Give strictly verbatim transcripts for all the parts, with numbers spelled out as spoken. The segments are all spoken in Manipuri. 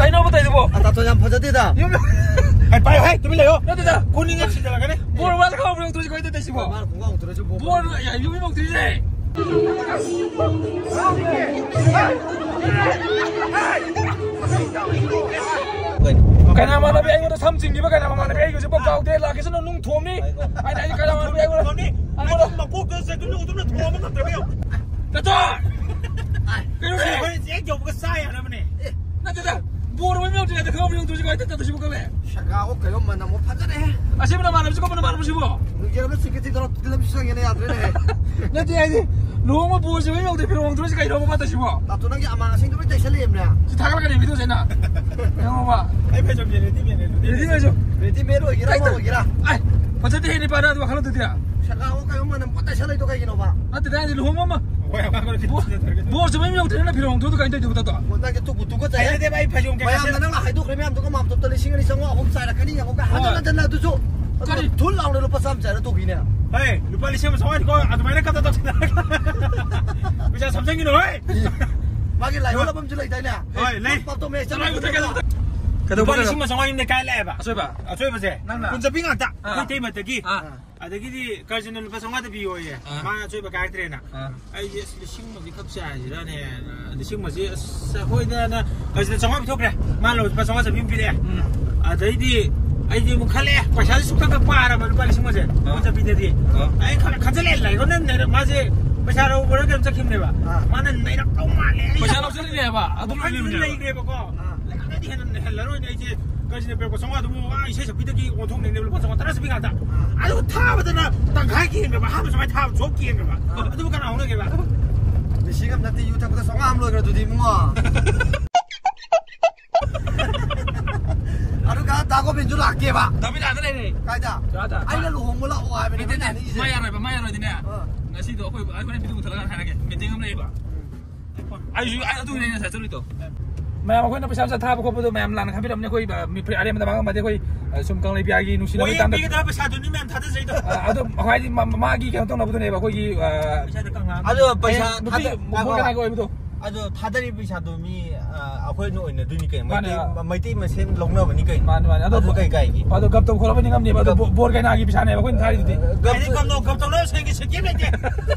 ꯀꯩꯅꯣꯕ ꯇꯧꯔꯤꯗꯨꯕꯣ? ꯑ, ꯇꯥꯇꯣꯟ ꯌꯥꯝ ꯐꯖꯗꯦꯗ꯫ ꯌꯨꯝ ꯍꯥꯏ, ꯄꯥꯏꯌꯨ ꯍꯥꯏ, ꯇꯨꯃꯤꯟ ꯂꯩꯌꯣ꯫ ꯅꯠꯇꯦꯗ꯫ ꯈꯨꯅꯤꯡ ꯑꯃ ꯁꯤꯖꯤꯜꯂꯛꯀꯅꯤ꯫ ꯕꯣꯔ ꯃꯥꯁꯦ ꯈꯪꯕ꯭ꯔꯥ ꯌꯦꯡꯉꯨ ꯇꯧꯔꯤꯁꯦ ꯀꯃꯥꯏꯅ ꯇꯧꯔꯤꯁꯤꯕꯣ? ꯃꯥꯅ ꯈꯣꯡꯒ꯭ꯔꯥꯎ ꯑꯃꯨꯛ ꯇꯧꯔꯁꯨ ꯕꯣꯔ ꯕꯣꯔ ꯌꯥ, ꯌꯨꯝ ꯌꯨꯝ ꯇꯧꯔꯤꯁꯦ꯫ ꯀꯩꯅꯥ ꯃꯥꯟꯅꯕꯤ ꯑꯩꯉꯣꯟꯗ ꯁꯝ ꯆꯤꯡꯈꯤꯕ ꯀꯩꯅꯥ ꯃꯃꯥꯟꯅꯕꯤ ꯑꯩ ꯍꯧꯖꯤꯛꯐꯥꯎ ꯀꯥꯎꯗꯦ꯫ ꯂꯥꯛꯀꯦꯁꯅꯨ ꯅꯨꯡ ꯊꯣꯝꯅꯤ꯫ ꯑꯩꯅ ꯑꯩ ꯀꯩꯅꯥ ꯃꯥꯟꯅꯕꯤ ꯑꯩꯉꯣꯟꯗ ꯑꯩꯉꯣꯟꯗ ꯃꯀꯣꯛꯇ ꯆꯠꯀꯅꯨ ꯑꯗꯨꯝꯅ ꯊꯣꯝꯕ ꯉꯝꯗ꯭ꯔꯕ ꯌꯦꯡꯉꯨ꯫ ꯅꯠꯇꯣ! ꯀꯩꯅꯣꯅꯦ? ꯍꯣꯔꯦꯟ ꯍꯦꯛ ꯌꯧꯕꯒ ꯆꯥ ꯌꯥꯅꯕꯅꯦ꯫ ꯑꯦ, ꯅꯠꯇꯦꯗ, ꯕꯣꯔ ꯑꯃ ꯌꯧꯗ꯭ꯔꯤꯉꯩꯗ ꯈꯪꯍꯧꯕ ꯌꯧꯗ꯭ꯔꯤꯁꯤ ꯀꯃꯥꯏꯅ ꯇꯧꯗꯣꯏꯁꯤꯕꯣ ꯈꯪꯉꯦ? ꯁꯒꯥ ꯑꯣ ꯀꯩꯅꯣ ꯃꯅꯝ ꯑꯃ ꯐꯖꯔꯦꯍꯦ꯫ ꯑꯁꯤꯕꯨ ꯅꯃꯥꯟꯅꯕꯁꯤꯀꯣ ꯅꯃꯥꯟꯅꯕꯁꯤꯕꯣ? ꯅꯨꯡꯖꯦꯜ ꯑꯃ ꯆꯤꯡꯒꯠ ꯆꯤꯡꯒꯠ ꯇꯧꯔ ꯐꯤꯂꯝ ꯆꯪꯉꯦꯅꯦ, ꯌꯥꯗ꯭ꯔꯦꯅꯦꯍꯦ꯫ ꯅꯠꯇꯦ ꯍꯥꯏꯗꯤ, ꯂꯨꯍꯣꯡꯕ ꯕꯣꯔꯁꯤ ꯑꯃ ꯌꯧꯗ꯭ꯔꯤ ꯐꯤꯔꯣꯜ ꯍꯣꯡꯗ꯭ꯔꯤꯁꯤ ꯀꯩꯅꯣꯕ ꯃꯥ ꯇꯧꯏꯁꯤꯕꯣ? ꯅꯥꯇꯣꯟ ꯅꯪꯒꯤ ꯑꯃꯥꯡ ꯑꯁꯦꯡꯗꯨ ꯂꯣꯏ ꯇꯩꯁꯜꯂꯛꯑꯦꯕꯅꯦ꯫ ꯁꯤ ꯊꯥꯒꯠꯂꯛꯀꯅꯤ ꯚꯤꯗꯤꯑꯣꯁꯦ ꯑꯩꯅ꯫ ꯌꯦꯡꯉꯣꯕ꯫ ꯑꯩ ꯐꯩꯖꯣꯝꯁꯦ ꯔꯦꯗꯤꯃꯦꯗꯅꯦ, ꯔꯦꯗꯤꯃꯦꯗ꯫ ꯔꯦꯗꯤꯃꯦꯗ ꯑꯣꯏꯒꯦꯔꯥ ꯑꯃ ꯑꯣꯏꯒꯦꯔꯥ꯫ ꯑꯥꯏ, ꯐꯖꯗꯦꯍꯦ ꯅꯤꯄꯥꯅ ꯑꯗꯨ ꯋꯥꯈꯜꯂꯣꯟꯗꯨꯗꯤ꯫ ꯁꯒꯥ ꯑꯣ ꯀꯩꯅꯣ ꯃꯅꯝ ꯐꯖꯅ ꯇꯩꯁꯜꯂꯛꯏꯗꯣ ꯀꯩꯒꯤꯅꯣꯕ? ꯅꯠꯇꯦꯗ, ꯍꯥꯏꯗꯤ ꯂꯨꯍꯣꯡꯕ ꯑꯃ ꯍꯣꯏ, ꯑꯃ ꯀꯩꯅꯣ ꯕꯣ-, ꯈꯤꯇꯪ ꯆꯠꯊꯔꯒꯦ꯫ ꯕꯣꯔꯁꯨ ꯃꯌꯨꯝ ꯌꯧꯗ꯭ꯔꯦꯅ ꯐꯤꯔꯣꯜ ꯍꯣꯡꯗꯣꯛꯑꯗ ꯀꯃꯥꯏꯅ ꯇꯧꯗꯣꯏꯕ ꯇꯥꯇꯣ? ꯍꯣ, ꯅꯪꯒꯤ ꯇꯨꯀꯨ ꯇꯨꯀꯠꯆꯩ꯫ ꯍꯩꯅꯗꯦꯕ ꯑꯩ ꯐꯩꯖꯣꯝ ꯀꯩꯀꯥ ꯃꯌꯥꯝꯅ ꯁꯦꯠ- ꯅꯪꯅ ꯍꯥꯏꯗꯣꯛꯈ꯭ꯔꯦ ꯃꯌꯥꯝꯗꯨꯒ ꯃꯥꯝꯇꯣꯞꯇ ꯂꯤꯁꯤꯡ ꯑꯅꯤ ꯆꯥꯝꯃꯉꯥ ꯑꯍꯨꯝ ꯆꯥꯏꯔꯛꯀꯅꯤ ꯌꯦꯡꯉꯣ ꯀꯥꯏ ꯍꯟꯖꯟ ꯍꯣꯏ꯫ ꯍꯟꯖꯟꯅ ꯑꯗꯨꯁꯨ꯫ ꯑꯗꯨꯒ ꯀꯔꯤ? ꯊꯨꯜ ꯂꯥꯎꯅ ꯂꯨꯄꯥ ꯆꯥꯝꯃ ꯆꯥꯏꯔ ꯇꯣꯛꯈꯤꯅꯦ꯫ ꯍꯣꯏ, ꯂꯨꯄꯥ ꯂꯤꯁꯤꯡ ꯑꯃ ꯆꯥꯝꯃꯉꯥꯅꯤꯀꯣ ꯑꯗꯨꯃꯥꯏꯅ ꯈꯛꯇ ꯇꯧꯁꯤꯟꯅꯔꯒ꯫ ꯄꯩꯁꯥ ꯁꯝꯖꯟꯒꯤꯅꯨ, ꯍꯣꯏ꯫ ꯃꯥꯒꯤ ꯂꯥꯏ ꯍꯣꯏ꯫ ꯑꯣꯜꯂꯕ ꯑꯃꯁꯨ ꯂꯩꯗꯥꯏꯅꯦ? ꯍꯣꯏ, ꯂꯩ꯫ ꯃꯥꯝꯇꯣꯞꯇꯣ ꯃꯦꯁ ꯆꯠꯂꯣ, ꯆꯠꯂꯣ꯫ ꯀꯩꯗꯧꯕ, ꯂꯨꯄꯥ ꯀꯩꯗꯧꯕ? ꯂꯤꯁꯤꯡ ꯑꯃ ꯆꯥꯝꯃꯉꯥ ꯌꯨꯝꯗ ꯀꯥꯏ ꯂꯥꯛꯑꯦꯕ? ꯑꯆꯣꯏꯕ? ꯑꯆꯣꯏꯕꯁꯦ? ꯅꯪꯅ? ꯀꯨꯟ ꯆꯞꯄꯤ ꯉꯥꯛꯇ꯫ ꯑꯥ꯫ ꯑꯩꯈꯣꯏ ꯏꯇꯩꯃꯗꯒꯤ꯫ ꯑꯥ꯫ ꯑꯗꯒꯤꯗꯤ ꯀꯔꯖꯤꯟꯅ ꯂꯨꯄꯥ ꯆꯥꯝꯃꯉꯥꯗ ꯄꯤꯌꯣꯌꯦ꯫ ꯑꯥ꯫ ꯃꯥ ꯑꯆꯣꯏꯕ ꯀꯥꯏꯔꯛꯇ꯭ꯔꯦꯅ꯫ ꯑꯥ꯫ ꯑꯩꯁꯦ, "ꯑꯁ, ꯂꯤꯁꯤꯡ ꯑꯃꯗꯤ ꯈꯞ ꯆꯥꯏꯁꯤꯔꯅꯦ?" ꯂꯤꯁꯤꯡ ꯑꯃꯁꯤ, ꯑꯁ, ꯍꯣꯏꯗꯅ ꯀꯔꯖꯤꯟꯅ ꯆꯥꯝꯃꯉꯥ ꯄꯤꯊꯣꯛꯈ꯭ꯔꯦ꯫ ꯃꯥ ꯂꯧ-, ꯂꯨꯄꯥ ꯆꯥꯝꯃꯉꯥ ꯆꯞꯄꯤ ꯑꯃ ꯄꯤꯔꯛꯑꯦ꯫ ꯎꯝ꯫ ꯑꯗꯩꯗꯤ ꯑꯩꯗꯤ ꯑꯃꯨꯛ ꯈꯜꯂꯦ, ꯄꯩꯁꯥꯁꯦ ꯁꯨꯡꯈꯛ ꯈꯛ ꯄꯥꯔꯕ ꯂꯨꯄꯥ ꯂꯤꯁꯤꯡ ꯑꯃꯁꯦ꯫ ꯑꯥ꯫ ꯂꯨꯄꯥ ꯆꯞꯄꯤꯗꯗꯤ꯫ ꯑꯥ꯫ ꯑꯩ ꯈꯜꯂꯦ, ꯈꯟꯖꯜꯂꯦ, ꯂꯩꯔꯣꯅꯦ, ꯂꯩꯔꯣ-, ꯃꯥꯁꯦ ꯄꯩꯁꯥ ꯂꯧꯕ꯭ꯔꯥ ꯀꯩꯅꯣꯝ ꯆꯠꯈꯤꯕꯅꯦꯕ꯫ ꯑꯥ꯫ ꯃꯥꯅ ꯅꯩꯔꯛꯇꯧ ꯃꯥꯜꯂꯦ꯫ ꯑꯩ ꯄꯩꯁꯥ ꯂꯧꯁꯤꯜꯂꯤꯅꯦꯕ, ꯑꯗꯨ ꯋꯥꯈꯜꯗꯨꯗ ꯂꯩꯕꯅꯦꯕ꯫ ꯂꯩꯈ꯭ꯔꯦꯕꯀꯣ꯫ ꯑꯥ꯫ ꯂꯩꯔꯒꯗꯤ ꯍꯦꯟꯅ ꯍꯦꯜꯂꯔꯣꯏꯅꯦ ꯑꯩꯁꯦ꯫ ꯀꯔꯖꯤꯟꯅ ꯄꯤꯔꯛꯄ ꯆꯥꯝꯃꯉꯥꯗꯨꯕꯨ, ꯑꯥ, ꯏꯁꯩ ꯁꯛꯄꯤꯗꯒꯤ ꯑꯣꯟꯊꯣꯛꯅꯩꯅꯦꯕ, ꯂꯨꯄꯥ ꯆꯥꯝꯃꯉꯥ ꯇꯔꯥ ꯆꯞꯄꯤ ꯉꯥꯛꯇ꯫ ꯑꯥ꯫ ꯑꯗꯨꯒ ꯊꯥꯕꯗꯅ ꯇꯪꯈꯥꯏ ꯀꯦꯟꯈ꯭ꯔꯕ, ꯑꯍꯥꯟꯕ ꯁꯨꯃꯥꯏꯅ ꯊꯥꯕ ꯁꯨꯝ ꯀꯦꯟꯈ꯭ꯔꯕ꯫ ꯑꯥ꯫ ꯑꯗꯨꯕꯨ ꯀꯅꯥ ꯍꯧꯅꯒꯦꯕ? ꯂꯤꯁꯤꯡ ꯑꯃ ꯅꯠꯇꯦ, ꯌꯨ ꯊꯛꯄꯗ ꯆꯥꯝꯃꯉꯥ ꯑꯃ ꯂꯣꯏꯈ꯭ꯔ ꯑꯗꯨꯗꯤ, ꯏꯕꯨꯡꯉꯣ꯫ ꯑꯗꯨꯒ ꯗꯥ ꯒꯣꯕꯤꯟꯁꯨ ꯂꯥꯛꯇꯦꯕ꯫ ꯗꯥ ꯕꯤꯅꯥꯗ ꯂꯩꯔꯦ꯫ ꯀꯥꯏꯗ? ꯆꯥꯗ꯫ ꯑꯩꯅ ꯂꯨꯍꯣꯡꯕ ꯂꯥꯛꯑꯣ ꯍꯥꯏꯕꯅꯦ, ꯅꯠꯇꯦ, ꯅꯠꯇꯦ, ꯃꯥ ꯌꯥꯅꯤꯡꯉꯤꯁꯦ꯫ ꯃꯥ ꯌꯥꯔꯣꯏꯕ, ꯃꯥ ꯌꯥꯔꯣꯏꯗꯤꯅꯦ꯫ ꯑꯥ꯫ ꯉꯁꯤꯗꯣ ꯑꯩꯈꯣꯏ, ꯑꯩꯈꯣꯏꯅ ꯚꯤꯗꯤꯑꯣ ꯃꯨꯊꯠꯂꯒ ꯍꯥꯏꯔꯒꯦ, ꯃꯤꯇꯤꯡ ꯑꯃ ꯂꯩꯌꯦꯕ꯫ ꯎꯝ꯫ ꯑꯩꯁꯨ, ꯑꯩ ꯑꯗꯨꯒꯤꯅꯦ ꯑꯩꯅ ꯉꯁꯥꯏ ꯆꯠꯂꯨꯏꯗꯣ꯫ ꯃꯌꯥꯝ ꯑꯩꯈꯣꯏꯅ ꯄꯩꯁꯥ ꯃꯆꯥ ꯊꯥꯕ ꯈꯣꯠꯄꯗꯣ ꯃꯌꯥꯝ ꯂꯥꯟꯅ ꯈꯟꯕꯤꯔꯝꯅꯤ꯫ ꯑꯩꯈꯣꯏ, ꯑ, ꯃꯤ ꯐꯨꯔꯤꯠ ꯑꯔꯦꯝꯕꯗ ꯃꯥꯡꯉꯝꯃꯗꯤ ꯑꯩꯈꯣꯏ, ꯑ, ꯁꯨꯝ ꯀꯪꯂꯩ ꯄꯤꯌꯥꯒꯤ ꯅꯨꯡꯁꯤꯅꯕꯒꯤ ꯍꯣꯏ, ꯇꯥꯏꯝꯗ ꯄꯤꯒꯗꯕ ꯄꯩꯁꯥꯗꯨꯅꯤ ꯃꯌꯥꯝ ꯊꯥꯗꯖꯩꯗꯣ꯫ ꯑ, ꯑꯗꯣ ꯍꯥꯏꯗꯤ ꯃꯥ-, ꯃꯥꯒꯤ ꯀꯩꯅꯣ ꯇꯧꯅꯕꯗꯨꯅꯦꯕ ꯑꯩꯈꯣꯏꯒꯤ, ꯑ, ꯄꯩꯁꯥꯗꯣ ꯀꯪꯉꯛꯑꯒ꯫ ꯑꯗꯣ ꯄꯩꯁꯥ ꯍꯌꯦꯡ ꯅꯨꯄꯤ ꯊꯥꯗ-, ꯃꯄꯣꯛ ꯉꯥꯏꯈꯣ꯫ ꯀꯅꯥꯒꯤ ꯑꯣꯏꯕꯗꯣ? ꯑꯗꯣ ꯊꯥꯗꯔꯤꯕ ꯄꯩꯁꯥꯗꯣ ꯃꯤ, ꯑ, ꯑꯩꯈꯣꯏꯅ ꯑꯣꯏꯅꯗꯣꯏꯅꯤ ꯀꯩꯅꯣ? ꯃꯥꯅꯦ꯫ ꯃꯩꯇꯩ, ꯃꯩꯇꯩ ꯃꯁꯦꯟ ꯂꯧꯅꯕꯅꯤ ꯀꯩꯅꯣ? ꯃꯥꯅꯦ, ꯃꯥꯅꯦ꯫ ꯑꯗꯣ ꯑꯗꯨ ꯀꯩ ꯀꯥꯏꯒꯦ? ꯑꯗꯣ ꯒꯞ ꯇꯧ ꯈꯣꯠꯂꯕꯅꯤ ꯉꯝꯅꯦꯕ꯫ ꯑꯗꯣ ꯒꯞ- ꯕꯣ-, ꯕꯣꯔ ꯀꯩꯅꯥꯒꯤ ꯄꯩꯁꯥꯅꯦꯕ ꯑꯩꯈꯣꯏꯅ ꯊꯥꯔꯤꯗꯨꯗꯤ꯫ ꯒꯞ- ꯍꯥꯏꯗꯤ ꯒꯞ ꯇꯧ-, ꯒꯞ ꯇꯧꯅꯕ ꯁꯦꯟꯒꯤ ꯁꯦꯟꯐꯝ ꯂꯩꯇꯦ꯫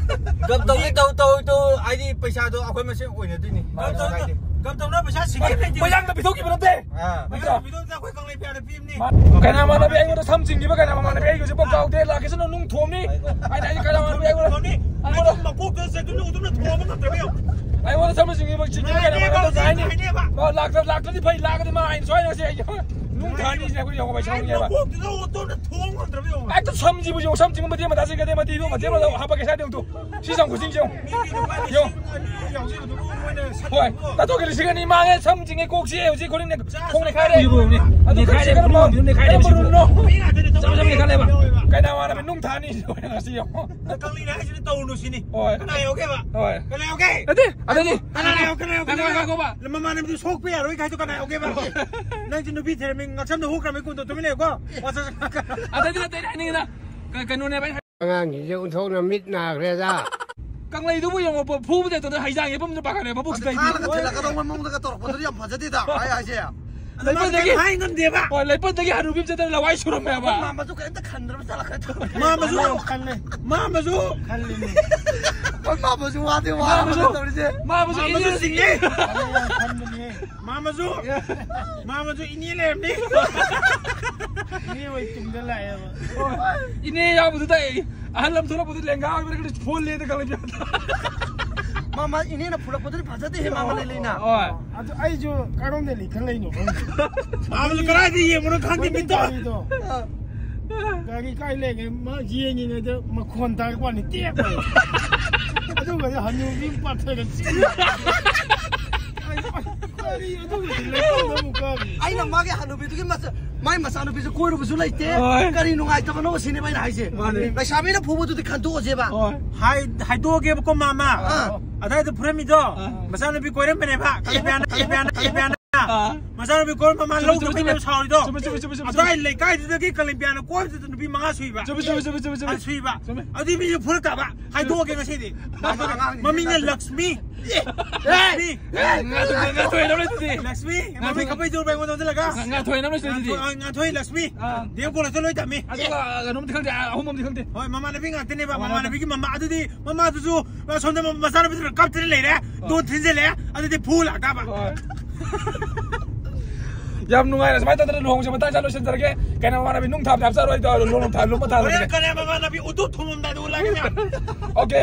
ꯒꯞ ꯇꯧꯒꯦ ꯇꯧ, ꯇꯧ, ꯇꯧ, ꯍꯥꯏꯗꯤ ꯄꯩꯁꯥꯗꯣ ꯑꯩꯈꯣꯏ ꯃꯁꯦꯟ ꯑꯣꯏꯅꯗꯣꯏꯅꯤ꯫ ꯃꯥꯅꯦ, ꯒꯞ ꯇꯧ-, ꯀꯥꯏꯗꯦ꯫ ꯒꯞ ꯇꯧꯅꯕ ꯄꯩꯁꯥ ꯁꯦꯟꯐꯝ ꯂꯩꯇꯦ꯫ ꯃꯌꯥꯝꯅ ꯄꯤꯊꯣꯛꯈꯤꯕ ꯅꯠꯇꯦ꯫ ꯑꯥ꯫ ꯅꯠꯇ꯭ꯔꯣ? ꯃꯌꯥꯝꯅ ꯄꯤꯊꯣꯛꯇꯦ, ꯑꯩꯈꯣꯏ ꯀꯪꯂꯩ ꯄꯤꯌꯥꯅ ꯄꯤꯕꯅꯤ꯫ ꯃꯥ-, ꯀꯩꯅꯥ ꯃꯥꯟꯅꯕꯤ ꯑꯩꯉꯣꯟꯗ ꯁꯝ ꯆꯤꯡꯈꯤꯕ ꯀꯩꯅꯥ ꯃꯥꯟꯅꯕꯤ ꯑꯩꯒꯤꯁꯨ ꯄꯥꯎ ꯇꯥꯎꯗꯦ, ꯂꯥꯛꯀꯦꯁꯅꯨ ꯅꯨꯡ ꯊꯣꯝꯅꯤ꯫ ꯑꯩꯅ ꯑꯩꯗꯤ ꯀꯩꯅꯥ ꯃꯥꯟꯅꯕꯤ ꯑꯩꯉꯣꯟꯗ, ꯊꯣꯝꯅꯤ꯫ ꯑꯩꯉꯣꯟꯗ ꯑꯗꯨꯝ ꯃꯀꯣꯛꯇ ꯆꯦꯛꯇꯨꯅ ꯎꯗꯨꯅ ꯊꯣꯝꯕ ꯉꯝꯗ꯭ꯔꯕ ꯌꯦꯡꯉꯨ꯫ ꯑꯩꯉꯣꯟꯗ ꯁꯝ ꯆꯤꯡꯈꯤꯕ, ꯆꯤꯡꯈꯤꯕ ꯀꯩꯅꯥ ꯃꯥꯟꯅꯕꯤ ꯉꯥꯏꯅꯦꯕ, ꯍꯥꯏꯅꯤ꯫ ꯉꯥꯏꯅꯦꯕ꯫ ꯃꯥ ꯂꯥꯛꯇ-, ꯂꯥꯛꯇ꯭ꯔꯗꯤ ꯐꯩ, ꯂꯥꯛꯑꯗꯤ ꯃꯥ ꯑꯩꯅ ꯁꯣꯏꯗꯅ ꯁꯤ ꯑꯩ ꯅꯨꯡ ꯊꯥꯅꯤ ꯁꯤꯅ ꯑꯩꯈꯣꯏ ꯌꯧꯕ ꯄꯩꯁꯥ ꯐꯪꯉꯦꯕ꯫ ꯃꯀꯣꯛꯇꯨꯗ ꯎꯗꯨꯅ ꯊꯣꯝ ꯉꯝꯗ꯭ꯔꯕ ꯌꯦꯡꯉꯨ꯫ ꯍꯦꯛꯇ ꯁꯝꯁꯤꯕꯨ ꯌꯦꯡꯉꯨ, ꯁꯝ ꯆꯤꯡꯕ ꯃꯇꯦꯛ ꯃꯇꯥ ꯆꯤꯡꯒꯗꯦ, ꯃꯇꯦꯛꯗꯣ ꯃꯇꯦꯛ ꯃꯇꯥ ꯍꯥꯞꯄ ꯀꯩꯁꯥ ꯌꯦꯡꯉꯨ ꯇꯨ꯫ ꯁꯤ ꯆꯪ ꯈꯨꯠꯁꯤꯡꯁꯦ ꯌꯦꯡꯉꯨ꯫ ꯃꯤꯒꯤ ꯂꯨꯄꯥ ꯌꯦꯡꯉꯨ꯫ ꯂꯤꯁꯤꯡ ꯑꯅꯤ ꯌꯥꯎꯖꯔꯤꯗꯨꯕꯨ ꯃꯣꯏꯅ ꯍꯣꯏ, ꯁꯠꯇꯣꯛꯑꯣ꯫ ꯇꯥꯊꯣꯛꯀꯦ, ꯂꯤꯁꯤꯡ ꯑꯅꯤ ꯃꯥꯡꯉꯦ, ꯁꯝ ꯆꯤꯡꯉꯦ, ꯀꯣꯛ ꯆꯤꯛꯑꯦ, ꯍꯧꯖꯤꯛ ꯈꯨꯗꯤꯡꯅ ꯈꯣꯡ ꯅꯦꯈꯥꯏꯔꯦ꯫ ꯅꯦꯈꯥꯏꯔꯦ, ꯀꯔꯝꯕ ꯈꯨꯗꯤꯡꯃꯛ ꯅꯦꯈꯥꯏꯔꯦ, ꯀꯔꯝꯕ ꯁꯤꯕꯨ꯫ ꯔꯨꯝꯅꯣ? ꯃꯤ ꯉꯥꯛꯇꯅꯦ ꯆꯞ ꯆꯞ ꯅꯦꯈꯥꯏꯔꯦꯕ꯫ ꯇꯧꯔꯤꯁꯦ꯫ ꯀꯩꯅꯥ ꯃꯥꯟꯅꯕꯤ ꯅꯨꯡ ꯊꯥꯅꯤ ꯁꯤꯗ ꯑꯣꯏꯅ ꯉꯁꯤ ꯌꯦꯡꯉꯣ꯫ ꯀꯪꯂꯤꯅ ꯍꯥꯏꯁꯤꯗꯤ ꯇꯧꯔꯨꯅꯨ ꯁꯤꯅꯤ꯫ ꯍꯣꯏ꯫ ꯀꯅꯥ ꯌꯥꯎꯒꯦꯕ? ꯍꯣꯏ꯫ ꯀꯅꯥ ꯌꯥꯎꯒꯦ? ꯅꯠꯇꯦ, ꯑꯗꯩꯗꯤ, ꯀꯅꯥ ꯌꯥꯎ-, ꯀꯅꯥ ꯌꯥꯎ-, ꯉꯥꯏꯈꯣ, ꯀꯅꯥ ꯌꯥꯎ-, ꯉꯥꯏꯈꯣ, ꯉꯥꯏꯈꯣ, ꯉꯥꯏꯈꯣ꯫ ꯃꯃꯥꯟꯅꯕꯤꯗꯨ ꯁꯣꯛꯄ ꯌꯥꯔꯣꯏ ꯍꯥꯏꯗꯣ ꯀꯅꯥ ꯌꯥꯎꯒꯦꯕ? ꯅꯪꯁꯦ ꯅꯨꯄꯤ ꯊꯤꯔꯝꯃꯤ ꯉꯛꯁꯝꯗ ꯍꯨꯈ꯭ꯔꯝꯃꯤ ꯀꯨꯟꯗꯣ ꯇꯨꯃꯤꯟ ꯂꯩꯌꯨꯀꯣ꯫ ꯋꯥ ꯆꯠ-, ꯑꯗꯩꯗꯤ ꯅꯠꯇꯦ, ꯑꯩꯅ ꯀ-, ꯀꯩꯅꯣꯅꯦꯕ ꯑꯩꯅ ꯑꯉꯥꯡꯁꯤꯡꯁꯦ ꯑꯣꯟꯊꯣꯛꯅ ꯃꯤꯠ ꯅꯥꯈ꯭ꯔꯦꯗ꯫ ꯀꯪꯂꯩꯗꯨꯕꯨ ꯌꯦꯡꯉꯣ, ꯐꯨꯕꯗ ꯍꯦꯛꯇ ꯍꯩꯖꯥꯡ ꯌꯦꯐꯝꯗ ꯄꯥꯈꯠꯂꯦ, ꯃꯕꯨꯛꯁꯤꯗ ꯑꯗꯨ ꯊꯥꯔꯒ ꯊꯤꯜꯂꯛꯀꯗꯧꯕ ꯃꯑꯣꯡꯗꯒ ꯇꯧꯔꯛꯄꯗꯨꯗꯤ ꯌꯥꯝ ꯐꯖꯗꯦꯗ, ꯑꯩ ꯍꯥꯏꯁꯦ꯫ ꯂꯩꯄꯟꯗꯒꯤ ꯍꯥꯏ ꯉꯝꯗꯦꯕ꯫ ꯍꯣꯏ, ꯂꯩꯄꯟꯗꯒꯤ ꯍꯅꯨꯕꯤ ꯑꯃ ꯆꯠꯇꯅ ꯂꯋꯥꯏ ꯁꯨꯔꯝꯃꯦꯕ꯫ ꯃꯥꯝꯃꯁꯨ ꯀꯩꯝꯇ ꯈꯟꯗ꯭ꯔꯕ ꯆꯠꯂꯛꯀꯗꯧꯕ꯫ ꯃꯥꯝꯃꯁꯨ, ꯃꯥꯝꯃꯁꯨ ꯈꯜꯂꯤꯅꯦ꯫ ꯍꯣꯏ, ꯃꯥꯝꯃꯁꯨ ꯋꯥꯗꯤ ꯋꯥꯔꯕꯅꯦ ꯃꯥꯝꯃꯁꯨ, ꯇꯧꯔꯤꯁꯦ꯫ ꯃꯥꯝꯃꯁꯨ ꯃꯥꯝꯃꯁꯨ ꯏꯅꯦ ꯆꯤꯡꯉꯦ꯫ ꯈꯟꯕꯅꯦ꯫ ꯃꯥꯝꯃꯁꯨ, ꯃꯥꯝꯃꯁꯨ ꯏꯅꯦ ꯂꯩꯔꯝꯅꯤ꯫ ꯏꯅꯦ ꯍꯣꯏ ꯇꯨꯡꯗ ꯂꯥꯛꯑꯦꯕ꯫ ꯏꯅꯦ ꯌꯥꯎꯕꯗꯨꯗ ꯑꯩ ꯑꯍꯜ ꯑꯃ ꯊꯣꯛꯂꯛꯄꯗ ꯂꯦꯡꯒꯥ ꯑꯣꯏꯕ꯭ꯔꯥ ꯈꯪꯗꯦ, ꯐꯣꯟ ꯂꯦꯗ ꯈꯜꯂꯦ꯫ ꯃꯥꯝꯃ ꯏꯅꯦꯅ ꯐꯨꯔꯛꯄꯗꯨꯗꯤ ꯐꯖꯗꯦꯍꯦ, ꯃꯥꯝꯃ ꯂꯩ ꯂꯩꯅ꯫ ꯍꯣꯏ꯫ ꯑꯗꯨ ꯑꯩꯁꯨ ꯀꯔꯣꯝꯗ ꯂꯩ ꯈꯜꯂꯛꯏꯅꯣ ꯈꯪꯗꯦ꯫ ꯃꯥꯝꯃꯁꯨ ꯀꯗꯥꯏꯗ ꯌꯦꯡꯕꯅꯣ ꯈꯪꯗꯦ, ꯃꯣꯏ ꯃꯤꯠꯇꯣ꯫ ꯒꯥꯔꯤꯗꯣ꯫ ꯒꯥꯔꯤ ꯀꯥꯏ ꯂꯩꯒꯦ? ꯃꯥ ꯌꯦꯡꯉꯤꯉꯩꯗ ꯃꯈꯣꯟ ꯇꯥꯔꯛꯄ ꯋꯥꯅꯤ, ꯇꯦꯛ ꯇꯧꯔꯦ꯫ ꯑꯗꯨꯒꯗꯤ ꯍꯅꯨꯕꯤ ꯑꯃ ꯄꯥꯊꯔꯒ ꯆꯦꯟ-, ꯑꯩ, ꯑꯩ, ꯀꯔꯤ ꯑꯗꯨꯒꯗꯤ ꯂꯩꯐꯝꯗ ꯑꯃꯨꯛ ꯀꯥꯔꯤ? ꯑꯩꯅ ꯃꯥꯒꯤ ꯍꯅꯨꯕꯤꯗꯨꯒꯤ ꯃꯆꯥ-, ꯃꯥꯏ ꯃꯆꯥꯅꯨꯄꯤꯁꯨ ꯀꯣꯏꯔꯨꯕꯁꯨ ꯂꯩꯇꯦ꯫ ꯍꯣꯏ꯫ ꯀꯔꯤ ꯅꯨꯡꯉꯥꯏꯇꯕꯅꯣ ꯁꯤꯅꯦꯕ ꯑꯩꯅ ꯍꯥꯏꯁꯦ꯫ ꯃꯥꯅꯦ꯫ ꯂꯩꯁꯥꯕꯤꯅ ꯐꯨꯕꯗꯨꯗꯤ ꯈꯟꯗꯣꯛꯑꯁꯦꯕ꯫ ꯍꯣꯏ꯫ ꯍꯥꯏ-, ꯍꯥꯏꯗꯣꯛꯑꯒꯦꯕꯀꯣ, ꯃꯥꯃ꯫ ꯑꯥ꯫ ꯑꯗꯥꯏꯗ ꯐꯨꯔꯝꯃꯤꯗꯣ, ꯑꯥ꯫ ꯃꯆꯥꯅꯨꯄꯤ ꯀꯣꯏꯔꯝꯕꯅꯦꯕ꯫ ꯀꯩꯕꯤꯌꯥꯅ, ꯀꯩꯕꯤꯌꯥꯅ, ꯀꯩꯕꯤꯌꯥꯅ꯫ ꯑꯥ꯫ ꯃꯆꯥꯅꯨꯄꯤ ꯀꯣꯔ ꯃꯃꯥ ꯆꯨꯝꯃꯦ, ꯂꯧ ꯆꯨꯝꯃꯦ, ꯇꯧꯕꯩꯅꯦꯕ ꯆꯨꯝꯃꯦ꯫ ꯁꯥꯎꯔꯤꯗꯣ꯫ ꯆꯨꯝꯃꯦ, ꯆꯨꯝꯃꯦ, ꯆꯨꯝꯃꯦ, ꯆꯨꯝꯃꯦ, ꯆꯨꯝꯃꯦ꯫ ꯑꯗꯥꯏ ꯂꯩꯀꯥꯏꯗꯨꯗꯒꯤ ꯀꯂꯝꯕꯤꯌꯥꯅ ꯀꯣꯏꯕꯗꯨꯗ ꯅꯨꯄꯤ ꯃꯉꯥ ꯁꯨꯏꯕ꯫ ꯆꯨꯝꯃꯦ, ꯆꯨꯝꯃꯦ, ꯆꯨꯝꯃꯦ, ꯆꯨꯝꯃꯦ, ꯆꯨꯝꯃꯦ꯫ ꯑꯗꯨ ꯁꯨꯏꯕ꯫ ꯑꯗꯨꯗꯤ ꯃꯤꯁꯨ ꯐꯨꯔꯛ ꯇꯥꯕ꯫ ꯍꯥꯏꯗꯣꯛꯑꯒꯦ ꯉꯁꯤꯗꯤ꯫ ꯃꯃꯤꯡꯅ ꯂꯛꯁꯃꯤ꯫ ꯂꯛꯁꯃꯤ꯫ ꯉꯥ-, ꯉꯥ-, ꯉꯥꯊꯣꯏ ꯂꯧꯔꯦ ꯑꯗꯨꯗꯤ꯫ ꯂꯛꯁꯃꯤ꯫ ꯃꯃꯤꯡ ꯈꯛꯄꯩ ꯗꯧꯔꯕ ꯑꯩꯉꯣꯟꯗ ꯑꯣꯟꯁꯤꯜꯂꯒ꯫ ꯉꯥ-, ꯉꯥꯊꯣꯏ ꯂꯧꯔꯦ ꯑꯗꯨꯗꯤ꯫ ꯉꯥꯊꯣꯏ, ꯉꯥꯊꯣꯏ ꯂꯛꯁꯃꯤ꯫ ꯑꯥ꯫ ꯗꯤ ꯑꯦꯝ ꯀꯣꯂꯦꯖꯇ ꯂꯣꯏ ꯇꯝꯃꯤ꯫ ꯑꯗꯨꯒ ꯀꯩꯅꯣꯝꯗꯤ ꯈꯪꯗꯦ, ꯑꯍꯨꯝ ꯑꯝꯗꯤ ꯈꯪꯗꯦ꯫ ꯍꯣꯏ, ꯃꯃꯥꯟꯅꯕꯤ ꯉꯥꯛꯇꯅꯦꯕ꯫ ꯃꯃꯥꯟꯅꯕꯤ꯫ ꯃꯃꯥꯟꯅꯕꯤꯒꯤ ꯃꯃꯥ꯫ ꯑꯗꯨꯗꯤ ꯃꯃꯥꯗꯨꯁꯨ ꯁꯣꯝꯗ ꯃꯆꯥꯅꯨꯄꯤꯗꯨꯅ ꯀꯞꯇꯅ ꯂꯩꯔꯦ꯫ ꯗꯣꯟ ꯊꯤꯟꯖꯤꯜꯂꯦ꯫ ꯑꯗꯨꯗꯤ ꯐꯨ ꯂꯥꯛꯇꯥꯕ꯫ ꯍꯣꯏ꯫ ꯌꯥꯝ ꯅꯨꯡꯉꯥꯏꯔꯦ꯫ ꯁꯨꯃꯥꯏꯅ ꯇꯧꯗꯅ ꯂꯨꯍꯣꯡꯕꯁꯦ ꯃꯇꯥꯡ ꯆꯥꯅ ꯂꯣꯏꯁꯤꯟꯖꯔꯒꯦ꯫ ꯀꯩꯅꯣ ꯃꯃꯥꯟꯅꯕꯤ ꯅꯨꯡ ꯊꯥꯕꯗ ꯍꯥꯞꯆꯔꯣꯏ꯫ ꯂꯨꯍꯣꯡ ꯊꯥ-, ꯂꯨꯍꯣꯡ ꯊꯥ-, ꯂꯨꯍꯣꯡ ꯊꯥ-, ꯍꯣꯔꯦꯟ ꯀꯔꯤ ꯃꯃꯥꯟꯅꯕꯤ ꯎꯇꯨꯞ ꯊꯣꯡꯉꯝꯗꯥꯏꯗ ꯎꯠꯂꯛꯑꯒꯦ꯫ ꯑꯣꯀꯦ꯫